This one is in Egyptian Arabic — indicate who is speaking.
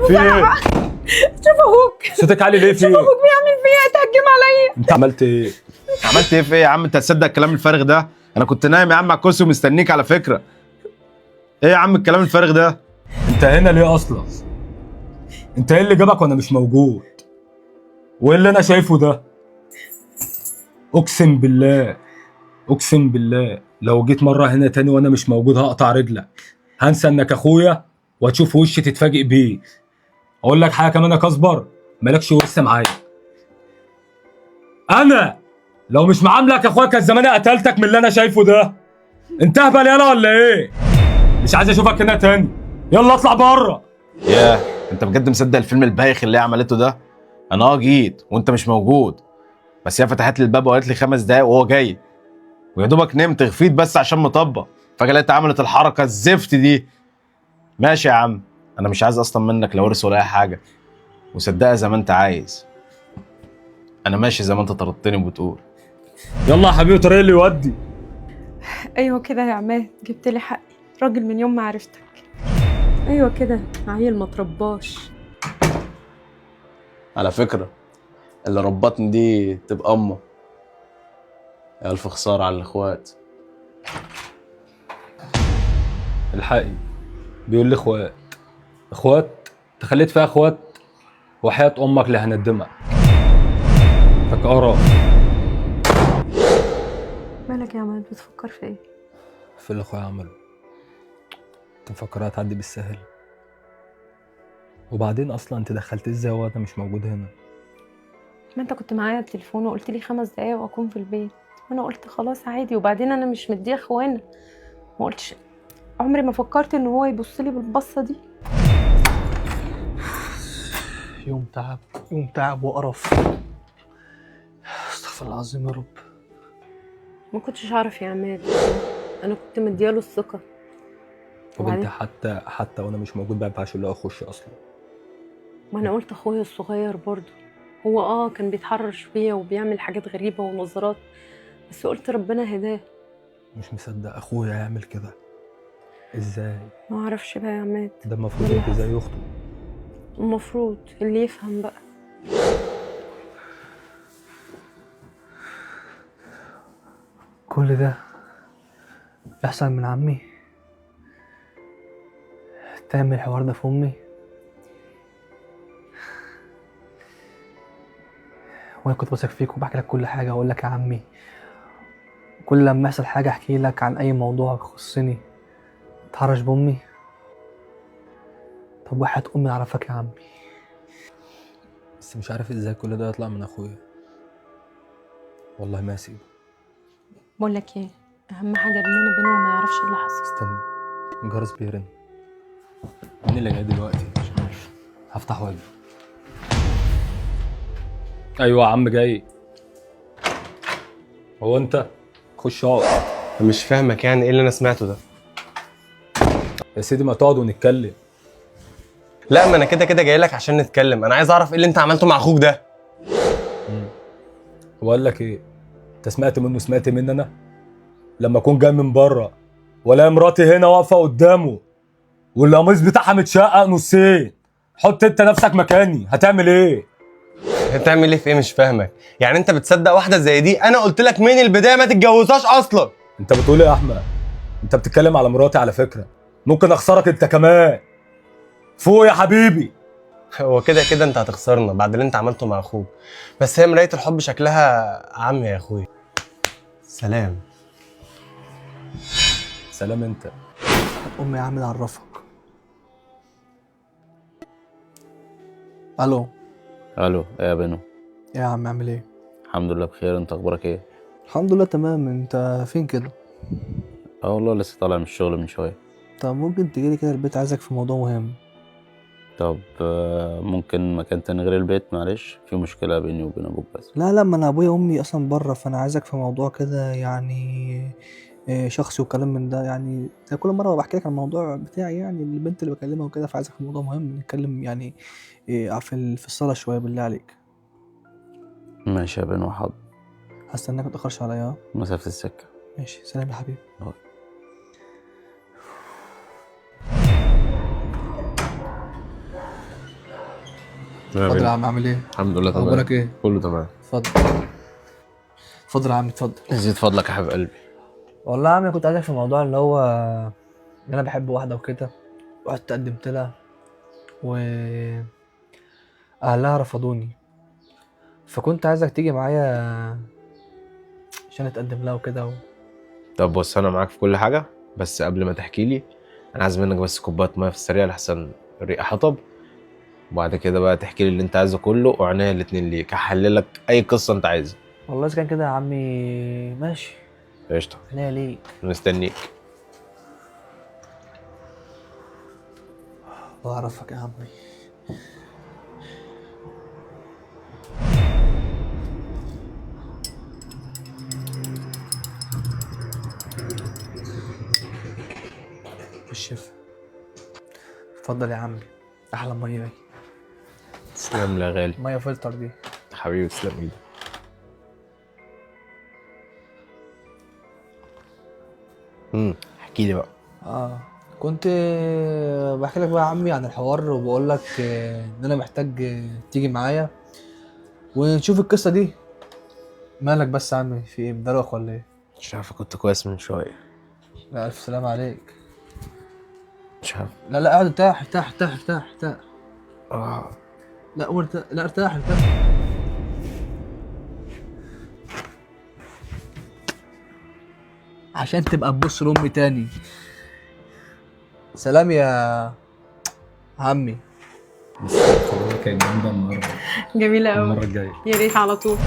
Speaker 1: في ايه؟
Speaker 2: شوف اخوك.
Speaker 1: صوتك عالي ليه؟ في
Speaker 2: شوف
Speaker 1: ايه؟
Speaker 2: اخوك بيعمل فيا، اتهجم عليا.
Speaker 1: انت عملت ايه؟
Speaker 3: عملت ايه في ايه يا عم؟ انت هتصدق الكلام الفارغ ده؟ انا كنت نايم يا عم على الكرسي ومستنيك على فكرة. ايه يا عم الكلام الفارغ ده؟
Speaker 1: انت هنا ليه اصلا؟ انت ايه اللي جابك وانا مش موجود؟ وايه اللي انا شايفه ده؟ اقسم بالله، اقسم بالله لو جيت مرة هنا تاني وانا مش موجود هقطع رجلك. هنسى انك اخويا وهتشوف وشي تتفاجئ بيه. اقول لك حاجة كمان يا كاسبر، مالكش ورث معايا. انا لو مش معاملك يا اخويا كان زماني قتلتك من اللي انا شايفه ده. انت اهبل يالا ولا ايه؟ مش عايز اشوفك هنا تاني، يلا اطلع بره.
Speaker 3: ياه، انت بجد مصدق الفيلم البايخ اللي هي عملته ده؟ انا جيت وانت مش موجود، بس هي فتحت لي الباب وقالت لي 5 دقايق وهو جاي، ويا دوبك نمت غفيت بس عشان مطبق، فجأة لقيتها عملت الحركة الزفت دي. ماشي يا عم، انا مش عايز اصلا منك لا ورث ولا اي حاجة، وصدقها زي ما انت عايز. انا ماشي زي ما انت طردتني وبتقول.
Speaker 1: يلا يا حبيبي طريق اللي يودي.
Speaker 2: ايوه كده يا عماد، جبت لي حقي، راجل من يوم ما عرفتك. ايوه كده، عيل ما ترباش.
Speaker 3: على فكرة اللي ربطني دي تبقى امه. يا الف خسارة على الاخوات.
Speaker 1: الحقي بيقول لي اخوات اخوات، تخليت فيها اخوات، وحياة امك اللي هندمك. فكارة.
Speaker 2: مالك يا عماد، بتفكر في ايه؟
Speaker 1: في اللي اخويا عمله. انت مفكرها تعدي بالسهل؟ وبعدين اصلا انت دخلت ازاي وانا مش موجود هنا؟
Speaker 2: ما انت كنت معايا التليفون وقلت لي 5 دقايق واكون في البيت، وانا قلت خلاص عادي. وبعدين انا مش مديه اخوانا، ما قلتش، عمري ما فكرت ان هو يبص لي بالبصه دي.
Speaker 4: يوم تعب، يوم تعب وقرف. استغفر الله العظيم يا رب.
Speaker 2: ما كنتش اعرف يا عماد، انا كنت مدياله الثقة.
Speaker 1: طب انت
Speaker 2: وبعدين؟
Speaker 1: حتى وانا مش موجود ما ينفعش اللي اخش اصلا.
Speaker 2: ما انا قلت اخويا الصغير برضه، هو كان بيتحرش بيا وبيعمل حاجات غريبة ونظرات، بس قلت ربنا هداه.
Speaker 1: مش مصدق اخويا يعمل كده ازاي؟
Speaker 2: ما اعرفش بقى يا عماد.
Speaker 1: ده المفروض
Speaker 2: والله
Speaker 1: انت زي اخته.
Speaker 2: المفروض اللي يفهم بقى.
Speaker 4: كل ده يحصل من عمي؟ تعمل الحوار ده في امي؟ وانا كنت واثق فيك وبحكي لك كل حاجة، واقول لك يا عمي كل لما يحصل حاجة احكي لك عن اي موضوع يخصني. تحرش بامي؟ طب وحياة امي اعرفك يا عمي.
Speaker 1: بس مش عارف ازاي كل ده يطلع من اخويا. والله ما هسيبه.
Speaker 2: بقول لك ايه، اهم حاجة ابننا بينه ما يعرفش اللي حصل.
Speaker 1: استني، الجرس بيرن. مين اللي جاي دلوقتي؟
Speaker 2: مش عارفه.
Speaker 1: هفتح واجي. ايوه يا عم جاي. هو انت؟ خش اقعد.
Speaker 5: مش فاهمك، يعني ايه اللي انا سمعته ده؟
Speaker 1: يا سيدي ما تقعد ونتكلم.
Speaker 5: لا ما انا كده كده جاي لك عشان نتكلم، انا عايز اعرف ايه اللي انت عملته مع اخوك ده.
Speaker 1: هو قال لك ايه؟ انت سمعت منه؟ سمعت مني انا؟ لما اكون جاي من بره ولا مراتي هنا واقفة قدامه والقميص بتاعها متشقق نصين، حط انت نفسك مكاني، هتعمل ايه؟
Speaker 5: هتعمل ايه في ايه؟ مش فاهمك، يعني انت بتصدق واحدة زي دي؟ انا قلت لك من البداية ما تتجوزهاش اصلا.
Speaker 1: انت بتقول ايه يا احمد؟ انت بتتكلم على مراتي على فكرة، ممكن اخسرك انت كمان. فوق يا حبيبي.
Speaker 5: هو كده كده انت هتخسرنا بعد اللي انت عملته مع اخوك، بس هي مراية الحب شكلها عمي يا اخوي. سلام.
Speaker 1: سلام انت.
Speaker 4: امي يا عم اعرفك. الو.
Speaker 6: الو، ايه يا بنو؟
Speaker 4: يا عم عامل ايه؟
Speaker 6: الحمد لله بخير، انت اخبارك ايه؟
Speaker 4: الحمد لله تمام. انت فين كده؟
Speaker 6: اه والله لسه طالع من الشغل من شوية.
Speaker 4: طب ممكن تجيلي كده البيت، عايزك في موضوع مهم.
Speaker 6: طب ممكن مكان تاني غير البيت؟ معلش في مشكلة بيني وبين ابوك بس.
Speaker 4: لا لا، ما انا ابويا وامي اصلا بره، فانا عايزك في موضوع كده يعني شخصي وكلام من ده، يعني زي كل مرة بحكي لك عن الموضوع بتاعي، يعني البنت اللي بكلمها وكده، فعايزك في موضوع مهم نتكلم يعني في الصاله شوية بالله عليك.
Speaker 6: ماشي يا بنو، حاضر.
Speaker 4: هستناك، متأخرش عليا.
Speaker 6: مسافة السكة.
Speaker 4: ماشي، سلام يا حبيبي.
Speaker 6: باي.
Speaker 4: اتفضل يا عم، عامل ايه؟
Speaker 3: الحمد لله تمام.
Speaker 4: اخبارك ايه؟
Speaker 3: كله تمام.
Speaker 4: اتفضل اتفضل يا عم، اتفضل.
Speaker 3: زيد فضلك يا حبيب قلبي.
Speaker 4: والله يا عم كنت عايزك في موضوع اللي هو ان انا بحب واحدة وكده، رحت قدمت لها و اهلها رفضوني، فكنت عايزك تيجي معايا عشان اتقدم لها وكده
Speaker 3: طب بص، انا معاك في كل حاجة، بس قبل ما تحكي لي انا عايز منك بس كوباية مية في السريع لحسن الريقه حطب، وبعد كده بقى تحكي لي اللي انت عايزه كله، وعناية الاتنين ليك، هحلل لك اي قصة انت عايزها.
Speaker 4: والله اذا كان كده يا عمي ماشي.
Speaker 3: قشطه،
Speaker 4: عينيا ليك،
Speaker 3: مستنيك.
Speaker 4: الله يعرفك يا عمي. بالشفا. اتفضل يا عمي، احلى مية اهي.
Speaker 3: تسلم لي يا غالي.
Speaker 4: مية فلتر دي.
Speaker 3: حبيبي تسلم ايدك. احكي لي بقى.
Speaker 4: كنت بحكي لك بقى يا عمي عن الحوار، وبقول لك ان انا محتاج تيجي معايا ونشوف القصة دي. مالك بس يا عمي، في ايه؟ مدروخ ولا ايه؟
Speaker 3: مش عارف، كنت كويس من شوية.
Speaker 4: لا الف سلامه عليك.
Speaker 3: مش عارف.
Speaker 4: لا لا اقعد، ارتاح ارتاح ارتاح ارتاح ارتاح. لا ارتاح، لا ارتاح ارتاح. عشان تبقى تبص لامي تاني. سلام يا عمي.
Speaker 1: بس كانت جامدة النهارده.
Speaker 2: جميلة قوي.
Speaker 1: المرة الجاية
Speaker 2: يا ريت على طول.